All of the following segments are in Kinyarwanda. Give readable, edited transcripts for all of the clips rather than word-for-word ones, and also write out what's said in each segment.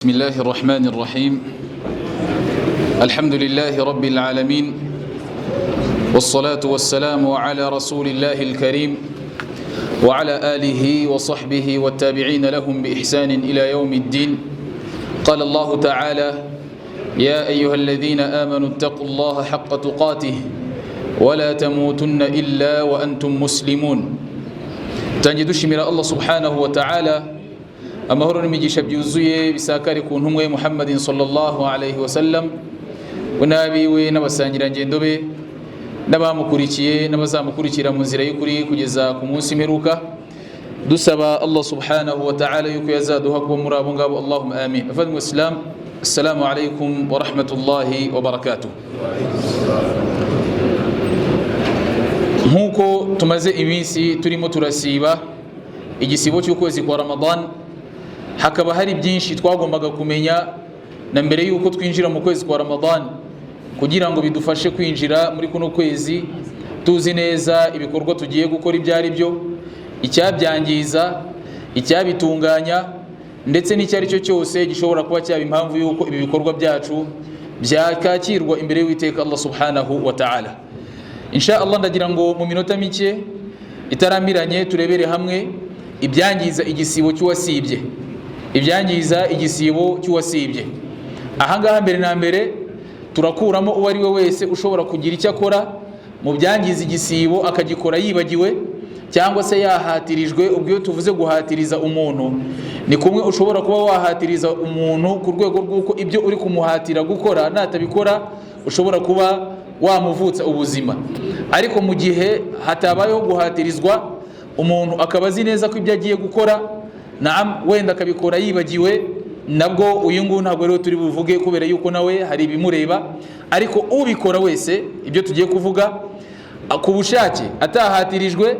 بسم الله الرحمن الرحيم. الحمد لله رب العالمين، والصلاة والسلام على رسول الله الكريم وعلى آله وصحبه والتابعين لهم بإحسان إلى يوم الدين. قال الله تعالى: يا أيها الذين آمنوا اتقوا الله حق تقاته ولا تموتن إلا وأنتم مسلمون. Tangiye dushimira Allah subhanahu wa ta'ala. Amahoro n'imigisha byuzuye bisakare ku ntumwa ye Muhammadin sallallahu alayhi wasallam, we n'abiwe n'abasangirangendo be n'abamukurikiye n'abazamukurikira mu nzira y'ukuri kugeza ku munsi mperuka. Dusaba Allah subhanahu wa ta'ala yuko yazaduha kuba muri abo ngabo. Allahumma amin. Abavandimwe Islam, assalamu alaikum wa rahmatullahi wa barakatuh. Nk'uko tumaze iminsi turimo turasiba igisibo cy'ukwezi kwa Ramadan, hakaba hari byinshi twagombaga kumenya na mbere y'uko twinjira mu kwezi kwa Ramadan, kugira ngo bidufashe kwinjira muri kuno kwezi tuzi neza ibikorwa tugiye gukora ibyo ari byo, icyabyangiza, icyabitunganya, ndetse n'icyo ari cyo cyose gishobora kuba cyaba impamvu y'uko ibi bikorwa byacu byakakirwa imbere y'Uwiteka Allah subhanahu wa ta'ala. Insha Allah, ndagira ngo mu minota mike itarambiranye turebere hamwe ibyangiza igisibo cy'uwasibye. Ibyangiza igisibo cy'uwasibye, ahangaha mbere na mbere turakuramo uwo ari we wese ushobora kugira icyo akora mu byangiza igisibo, akagikora yibagiwe cyangwa se yahatirijwe. Ubwo iyo tuvuze guhatiriza umuntu, ni kumwe ushobora kuba wahatiriza umuntu ku rwego rw'uko ibyo uri kumuhatira gukora natabikora ushobora kuba wamuvutsa ubuzima. Ariko mu gihe hatabayeho guhatirizwa, umuntu akaba azi neza ko ibyo agiye gukora, naam, wenda akabikora yibagiwe, nabwo uyu nguyu ntabwo rero turi buvuge, kubera yuko nawe hari ibimureba. Ariko ubikora wese ibyo tugiye kuvuga ku bushake, atahatirijwe,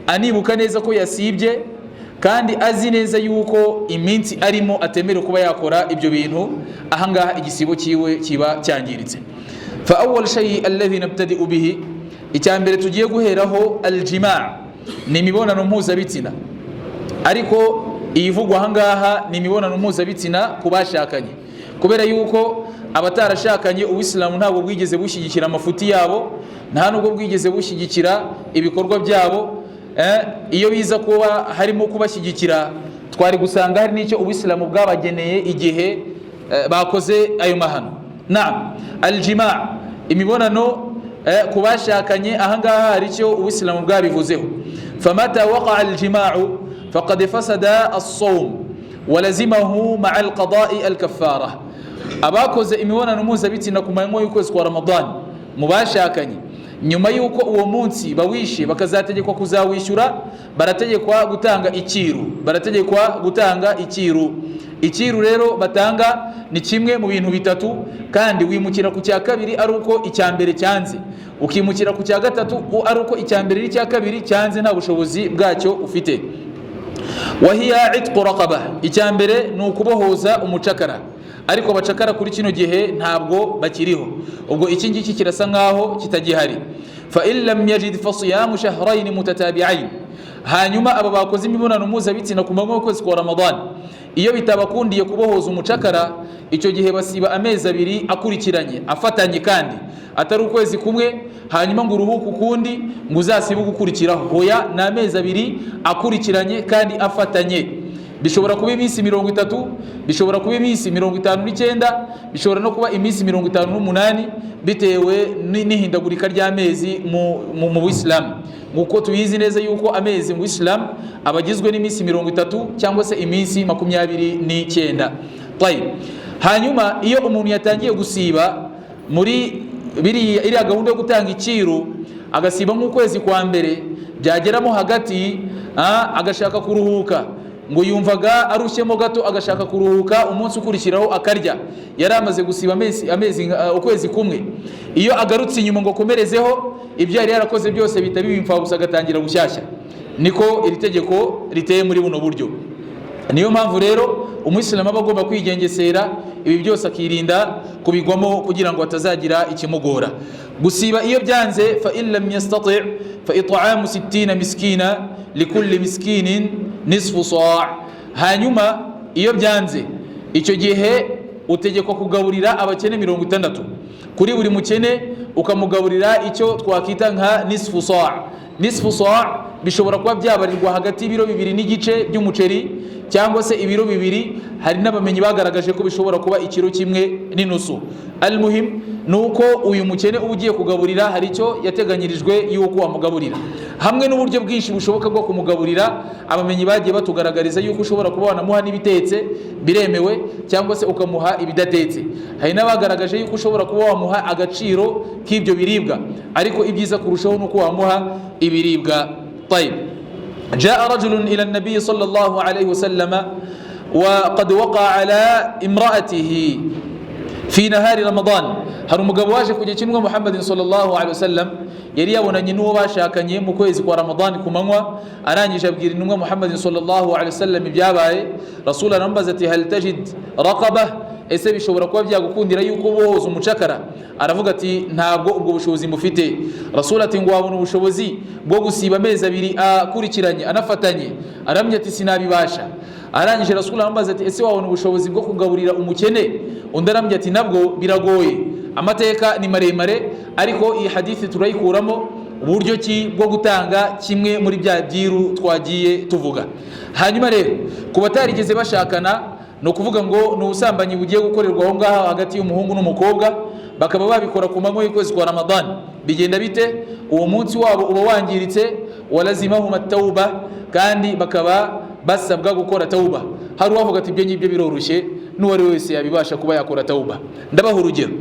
anibuka neza ko yasibye, kandi azi neza yuko iminsi arimo atemerewe kuba yakora ibyo bintu, ahangaha igisibo cyiwe kiba cyangiritse. Fa awwal shay alladhi nabtadi'u bihi, icya mbere tugiye guheraho, aljima', ni imibonano mpuzabitsina. Ariko iyivugwa ahangaha ni imibonano mpuzabitsina ku bashakanye, kubera yuko abatarashakanye Ubuyisilamu ntabwo bwigeze bushyigikira amafuti yabo, nta nubwo bwigeze bushyigikira ibikorwa byabo. Iyo biza kuba harimo kubashyigikira, twari gusanga hari n'icyo Ubuyisilamu bwabageneye igihe bakoze ayo mahano. Naam, aljima, imibonano ku bashakanye, ahangaha hari icyo Ubuyisilamu bwabivuzeho. Famata waqaa aljima'u faqad fasada as-sawm walazimahu ma'a alqada'i alkaffara. Abakoze imibonano mpuzabitsina ku manywa y'ukwezi kwa Ramadan mu bashakanye, nyuma y'uko uwo munsi bawishe, bakazategekwa kuzawishyura. Barategekwa gutanga icyiru, barategekwa gutanga icyiru. Icyiru rero batanga ni kimwe mu bintu bitatu, kandi wimukira ku cya kabiri ari uko icya mbere cyanze, ukimukira ku cya gatatu ari uko icya mbere n'icya kabiri cyanze, nta bushobozi bwacyo ufite. Wahiya itqu raqaba. Icya mbere ni ukubohoza umucakara, ariko abacakara kuri kino gihe ntabwo bakiriho, ubwo iki ngiki kirasa nkaho kitagihari. Fa in lam yajid fa siyamu shahrayn mutatabi'ain. Hanyuma aba bakoze imibonano mpuzabitsina ku manywa y'ukwezi kwa Ramadan, iyo bitabakundiye kubohoza umucakara, icyo gihe basiba amezi 2 akurikiranye, afatanye, kandi atari ukwezi kumwe hanyuma ngo uruhuke ukundi ngo uzasibe gukurikiraho. Hoya, ni amezi 2 akurikiranye kandi afatanye. Bishobora kuba iminsi 30, bishobora kuba iminsi 59, bishobora no kuba iminsi 58, bitewe n'ihindagurika ry'amezi mu Buyisilamu, nk'uko tubizi neza yuko amezi mu Buyisilamu aba agizwe n'iminsi 30 cyangwa se iminsi 29. Tayib. Hanyuma iyo umuntu yatangiye gusiba muri biriya, iriya gahunda yo gutanga icyiru, agasiba nk'ukwezi kwa mbere, byageramo hagati agashaka kuruhuka, ngo yumvaga arushyemo gato, agashaka kuruhuka, umunsi ukurikiraho akarya, yari amaze gusiba amezi ukwezi kumwe, iyo agarutse inyuma ngo akomerezeho, ibyo yari yarakoze byose bihita biba imfabusa, agatangira gushyashya. Niko iri tegeko riteye muri buno buryo. Niyo mpamvu rero Umuyisilamu aba agomba kwigengesera ibi byose, akirinda kubigwamo kugira ngo atazagira ikimugora. Gusiba iyo byanze, fa in lam yastati fa it'amu 60 miskina likulli miskinin nisfu sa'. Hanyuma iyo byanze, Icyo gihe utegekwa kugaburira abakene 60. Kuri buri mukene ukamugaburira icyo twakwita nka nisfu saa. Nisfu saa bishobora kuba byabarirwa hagati y'ibiro 2.5 by'umuceri cyangwa se ibiro 2. Hari n'abamenyi bagaragaje ko bishobora kuba ikiro 1.5. Almuhim nuko uyu mukene uba ugiye kugaburira hari icyo yateganyirijwe yuko wamugaburira, hamwe n'uburyo bwinshi bushoboka bwo kumugaburira. Abamenyi bagiye batugaragariza yuko ushobora kuba wanamuha n'ibitetse, biremewe, cyangwa se ukamuha ibidatetse. Hari n'abagaragaje yuko ushobora kuba wamuha agaciro k'ibyo biribwa, ariko ibyiza kurushaho nuko wamuha ibiribwa. طيب، جاء رجل إلى النبي صلى الله عليه وسلم وقد وقع على امرأته في نهار رمضان. Hari umugabo waje kujya kinwa Muhammadin sallallahu alaihi wasallam, yari yabonanye n'uwo bashakanye mu kwezi kwa Ramadan ku manywa. Arangije abwira intumwa Muhammadin sallallahu alaihi wasallam ibyabaye. Rasul aramubaza ati: "Hal tajid raqaba?" Ese bishobora kuba byagukundira yuko bohoza umucakara? Aravuga ati: "Ntabwo ubwo bushobozi mufite." Rasul ati: "Ngo wabona ubushobozi bwo gusiba amezi 2 akurikiranye anafatanye?" Aramye ati: "Sinabibasha." Arangije Rasul aramubaza ati: "Ese wabona ubushobozi bwo kugaburira umukene?" Undi arambye ati: "Nabwo biragoye." Amateka ni maremare, ariko iyi hadithi turayikuramo uburyo ki bwo gutanga kimwe muri bya byiru twagiye tuvuga. Hanyuma rero ku batarigeze bashakana, ni ukuvuga ngo ni ubusambanyi bugiye gukorerwa aho ngaho hagati y'umuhungu n'umukobwa, bakaba babikora ku manywa y'ukwezi kwa Ramadan, bigenda bite? Uwo munsi wabo uba wangiritse. Walazimahum tauba, kandi bakaba basabwa gukora tauba. Hari uwavuga ati: "Ibyo ngibyo biroroshye, n'uwari wese yabibasha kuba yakora tauba." Ndabaha urugero: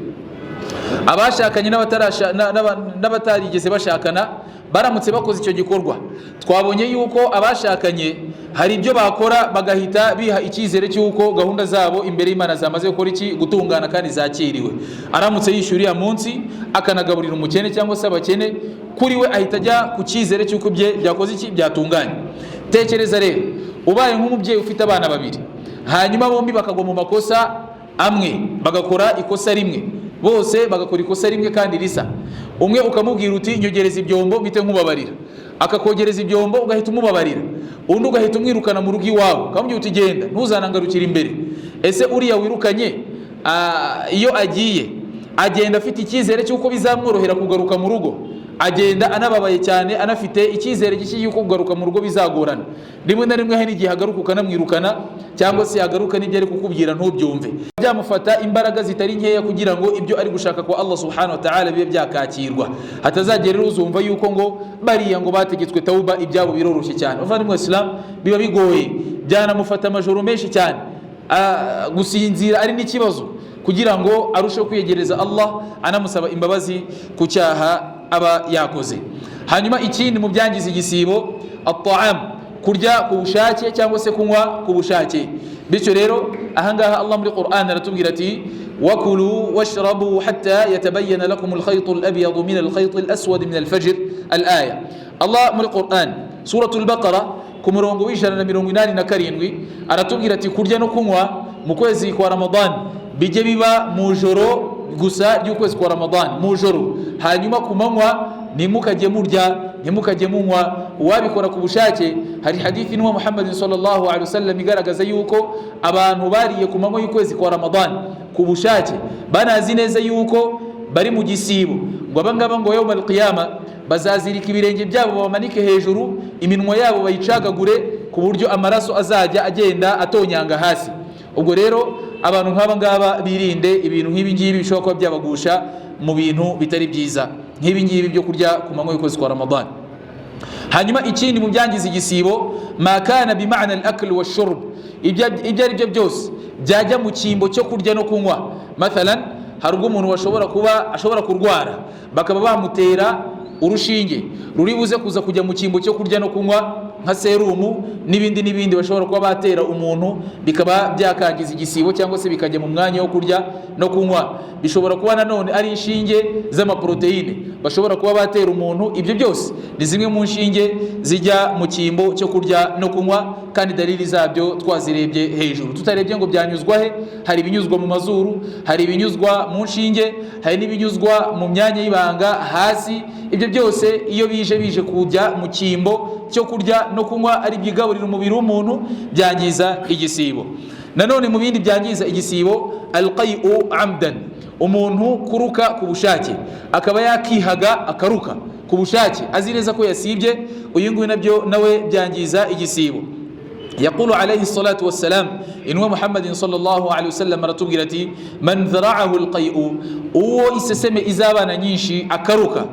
abashakanye n'abatarigeze bashakana baramutse bakoze icyo gikorwa, twabonye yuko abashakanye hari ibyo bakora bagahita biha icyizere cy'uko gahunda zabo imbere y'Imana zamaze gukora iki? Gutungana kandi zakiriwe. Aramutse yishyura uriya munsi, akanagaburira umukene cyangwa se abakene, kuri we ahita ajya ku cyizere cy'uko bye byakoze iki? Byatunganye. Tekereza rero ubaye nk'umubyeyi ufite abana babiri, hanyuma bombi bakagwa mu makosa amwe, bagakora ikosa rimwe, bose bagakora ikosa rimwe kandi risa. Umwe ukamubwira uti: "Nyogereza ibyombo mpite nkubabarira." Akakogereza ibyombo, ugahita umubabarira. Undi ugahita umwirukana mu rugo iwawe, ukamubwira uti: "Genda, ntuzanangarukire imbere." Ese uriya wirukanye, iyo agiye, agenda afite icyizere cy'uko bizamworohera kugaruka mu rugo? Agenda anababaye cyane, anafite icyizere gike y'uko kugaruka mu rugo bizagorana. Rimwe na rimwe hari n'igihe agaruka ukanamwirukana, cyangwa se yagaruka n'ibyo ari kukubwira ntubyumve. Byamufata imbaraga zitari nkeya kugira ngo ibyo ari gushaka kwa Allah subhanahu wa ta'ala bibe byakakirwa. Hatazagera rero uzumva yuko ngo bariya ngo bategetswe tauba ibyabo biroroshye cyane. Bavandimwe Islam, biba bigoye, byanamufata amajoro menshi cyane, gusinzira ari n'ikibazo, kugira ngo arusheho kwiyegereza Allah anamusaba imbabazi ku cyaha aba yakoze. Hanyuma ikindi mu byangiza igisibo, at-ta'am, kurya ku bushake cyangwa se kunywa ku bushake. Bityo rero ahangaha Allah muri Qur'an aratubwira ati: "Wakulu washrabu hatta yatabayyana lakum al-khayt al-abyad min al-khayt al-aswad min al-fajr", al-aya. Allah muri Qur'an, Suratul Baqara, ku murongo w'187, aratubwira ati: "Kurya no kunywa mu kwezi kwa Ramadan bijye biba mu joro gusa ry'ukwezi kwa Ramadan, mu joro. Hanyuma ku manywa ntimukajye murya, ntimukajye munywa." Uwabikora ku bushake, hari hadithi n'uwa Muhammad sallallahu alaihi wasallam igaragaza yuko abantu bariye ku manywa y'ukwezi kwa Ramadan ku bushake, banazi neza yuko bari mu gisibo, ngo abangaba ngo yawm al-qiyama bazazirika ibirenge byabo bamanike hejuru, iminwa yabo bayicagagure ku buryo amaraso azajya agenda atonyanga hasi. Ubwo rero abantu nk'aba ngaba birinde ibintu nk'ibi ngibi bishobora kuba byabagusha mu bintu bitari byiza nk'ibi ngibi byo kurya ku manywa y'ukwezi kwa Ramadan. Hanyuma ikindi mu byangiza igisibo, ma kana bima'na al-akl wa-shurb, ibyo ari byo byose byajya mu cyimbo cyo kurya no kunywa. Mathalan, hari ubwo umuntu bashobora kuba ashobora kurwara, bakaba bamutera urushinge ruri buze kuza kujya mu cyimbo cyo kurya no kunywa, nka serumu n'ibindi n'ibindi bashobora kuba batera umuntu, bikaba byakangiza igisibo cyangwa se bikajya mu mwanya wo kurya no kunywa. Bishobora kuba nanone ari inshinge z'amaporoteyine bashobora kuba batera umuntu. Ibyo byose ni zimwe mu nshinge zijya mu cyimbo cyo kurya no kunywa, kandi dalili zabyo twazirebye hejuru. Tutarebye ngo byanyuzwa he, hari ibinyuzwa mu mazuru, hari ibinyuzwa mu nshinge, hari n'ibinyuzwa mu myanya y'ibanga hasi. Ibyo byose iyo bije kujya mu cyimbo cyo kurya no kunywa, ari byigaburira umubiri w'umuntu, byangiza igisibo. Nanone mu bindi byangiza igisibo, alqai'u amdan, umuntu kuruka ku bushake, akaba yakihaga akaruka ku bushake azi neza ko yasibye, uyu nguyu nabyo nawe byangiza igisibo. يقول عليه الصلاة والسلام إنه محمد صلى الله عليه وسلم aratubwira ati: من ذرعه القيء, uwo iseseme izabana nyinshi akaruka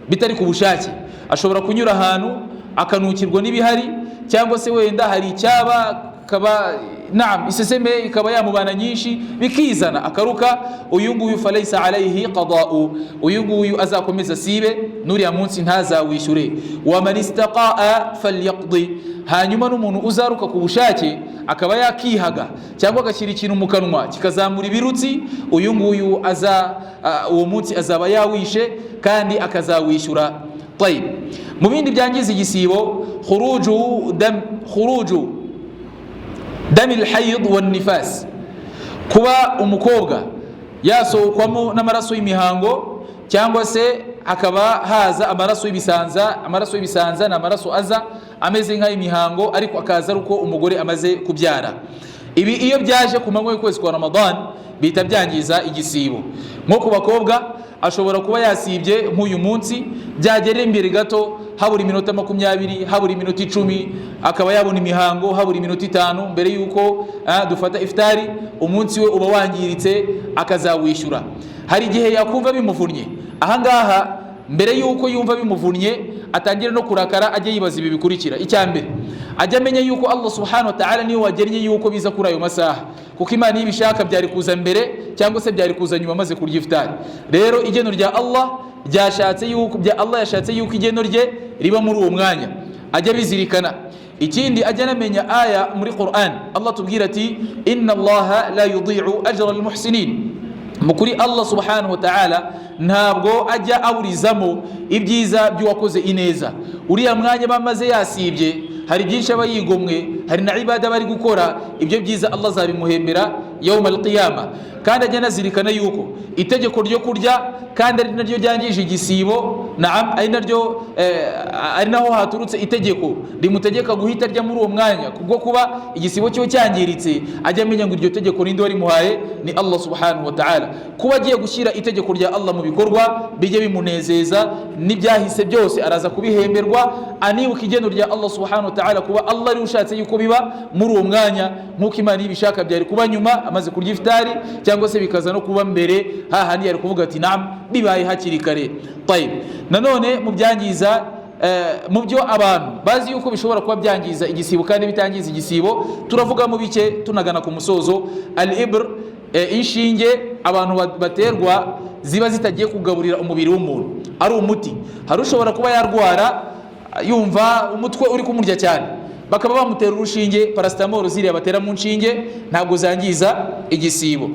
bitari ku bushake, ashobora kunyura ahantu akanukirwa n'ibihari, cyangwa se wenda hari icyaba akaba, naam, iseseme ikaba yamubana nyinshi bikizana akaruka, uyu nguyu فليس عليه قضاء, uyu nguyu azakomeza asibe, n'uriya munsi ntazawishyure. ومن استقاء فليقض, hanyuma n'umuntu uzaruka ku bushake akaba yakihaga cyangwa agashyira ikintu mu kanwa kikazamura ibirutsi, uyu nguyu aza uwo munsi azaba yawishe kandi akazawishyura. طيب, mu bindi byangiza igisibo, خروج دم الحيض والنفاس, kuba umukobwa yasohokwamo n'amaraso y'imihango cyangwa se hakaba haza amaraso y'ibisanza. Amaraso y'ibisanza ni amaraso aza ameze nk'ay'imihango, ariko akaza ari uko umugore amaze kubyara. Ibi iyo byaje ku manywa y'ukwezi kwa Ramadan bihita byangiza igisibo. Nko ku bakobwa, ashobora kuba yasibye nk'uyu munsi, byagera imbere gato, habura iminota 20, habura iminota 10, akaba yabona imihango, habura iminota 5 mbere y'uko dufata ifutari, umunsi we uba wangiritse, akazawishyura. Hari igihe yakumva bimuvunnye. Ahangaha mbere y'uko yumva bimuvunnye atangire no kurakara, ajye yibaza ibi bikurikira. Icya mbere, ajya amenya yuko Allah سبحانه وتعالى niwe wagennye yuko biza kuri ayo masaha, kuko Imana iyo ibishaka byari kuza mbere cyangwa se byari kuza nyuma amaze kurya ifutari. Rero igeno rya Allah ryashatse yuko bya Allah yashatse yuko igeno rye riba muri uwo mwanya, ajya abizirikana. Ikindi, ajya anamenya aya muri Quran, Allah tubwira ati: إن الله لا يضيع أجر المحسنين. Mu kuri Allah سبحانه وتعالى ntabwo ajya aburizamo ibyiza by'uwakoze ineza. Uriya mwanya bamaze yasibye, hari byinshi aba yigomwe, hari na ibada bari gukora, ibyo byiza Allah azabimuhembera يوم القيامة. Kandi ajya anazirikana yuko itegeko ryo kurya, kandi ari naryo ryangije igisibo, naam, ari naryo ari naho haturutse itegeko rimutegeka guhita arya muri uwo mwanya kubwo kuba igisibo cyiwe cyangiritse, ajya amenya ngo iryo tegeko ninde warimuhaye? Ni Allah سبحانه وتعالى. Kuba agiye gushyira itegeko rya Allah mu bikorwa bijye bimunezeza, n'ibyahise byose araza kubihemberwa, anibuka igeno rya Allah سبحانه وتعالى, kuba Allah ari ushatse yuko biba muri uwo mwanya, nk'uko Imana iyo ibishaka byari kuba nyuma amaze kurya ifutari, cyangwa se bikaza no kuba mbere, hahandi yari kuvuga ati: "Naam, bibaye hakiri kare." طيب, nanone mu byangiza, mu byo abantu bazi yuko bishobora kuba byangiza igisibo kandi bitangiza igisibo, turavuga mu bike tunagana ku musozo: الإبر, inshinge abantu baterwa ziba zitagiye kugaburira umubiri w'umuntu, ari umuti. Hari ushobora kuba yarwara yumva umutwe uri kumurya cyane, bakaba bamutera urushinge, paracetamol ziriya batera mu nshinge, ntabwo zangiza igisibo.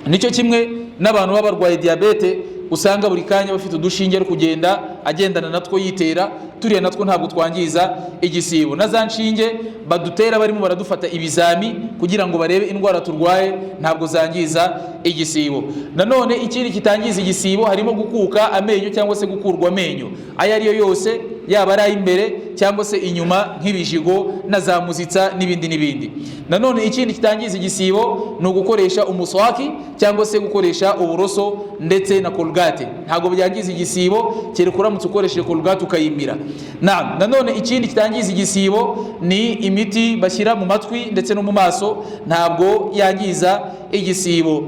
Nicyo kimwe n'abantu baba barwaye diyabete, usanga buri kanya bafite udushinge ari kugenda agendana natwo yitera, turiya natwo ntabwo twangiza igisibo. Na za nshinge badutera barimo baradufata ibizami kugira ngo barebe indwara turwaye, ntabwo zangiza igisibo. Nanone ikindi kitangiza igisibo harimo gukuka amenyo cyangwa se gukurwa amenyo ayo ariyo yose, yaba ari ay'imbere cyangwa se inyuma, nk'ibijigo na za muzitsa n'ibindi n'ibindi. Nanone ikindi kitangiza igisibo ni ugukoresha umuswaki cyangwa se gukoresha uburoso ndetse na Colgate, ntabwo byangiza igisibo, kereka uramutse ukoresheje Colgate ukayimira. Naam, nanone ikindi kitangiza igisibo ni imiti bashyira mu matwi ndetse no mu maso, ntabwo yangiza igisibo.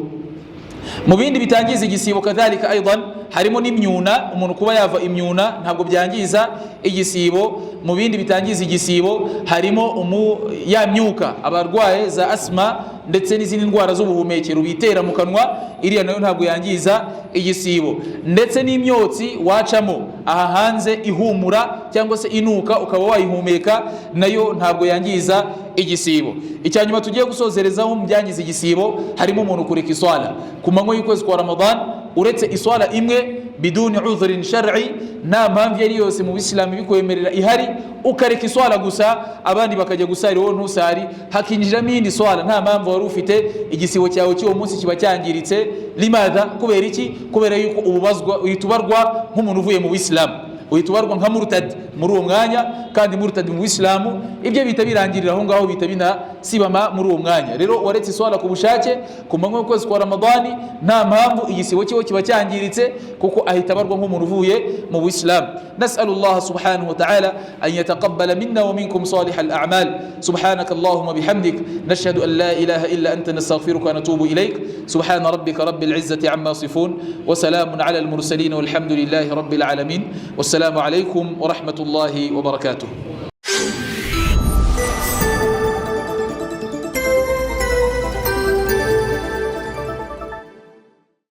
Mu bindi bitangiza igisibo كذلك أيضا harimo n'imyuna, umuntu kuba yava imyuna ntabwo byangiza igisibo. Mu bindi bitangiza igisibo harimo ya myuka abarwaye za asima ndetse n'izindi ndwara z'ubuhumekero bitera mu kanwa, iriya nayo ntabwo yangiza igisibo. Ndetse n'imyotsi wacamo aha hanze ihumura cyangwa se inuka ukaba wayihumeka, nayo ntabwo yangiza igisibo. Icya nyuma tugiye gusozerezaho mu byangiza igisibo harimo umuntu kureka iswala ku manywa y'ukwezi kwa Ramadan, uretse iswala imwe, بدون عذر شرعي, nta mpamvu iyo ari yose mu bisilamu ibikwemerera ihari, ukareka iswala gusa, abandi bakajya gusari wowe ntusari, hakinjiramo iyindi swala nta mpamvu wari ufite, igisibo cyawe cy'uwo munsi kiba cyangiritse. لماذا? Kubera iki? Kubera yuko ububazwa, uhita ubarwa nk'umuntu uvuye mu bisilamu. Uhita ubarwa nka murtad muri uwo mwanya, kandi murtad mu Isilamu ibyo bihita birangirira aho ngaho, bihita binasibama muri uwo mwanya. Rero waretse iswala ku bushake ku manywa y'ukwezi kwa Ramadani nta mpamvu, igisibo cyiwe kiba cyangiritse, kuko ahita abarwa nk'umuntu uvuye mu Buisilamu. نسأل الله سبحانه وتعالى أن يتقبل منا ومنكم صالح الأعمال. سبحانك اللهم بحمدك، نشهد أن لا إله إلا أنت، نستغفرك ونتوب إليك. سبحان ربك رب العزة عما يصفون، وسلام على المرسلين، والحمد لله رب العالمين، والسلام عليكم ورحمة الله وبركاته.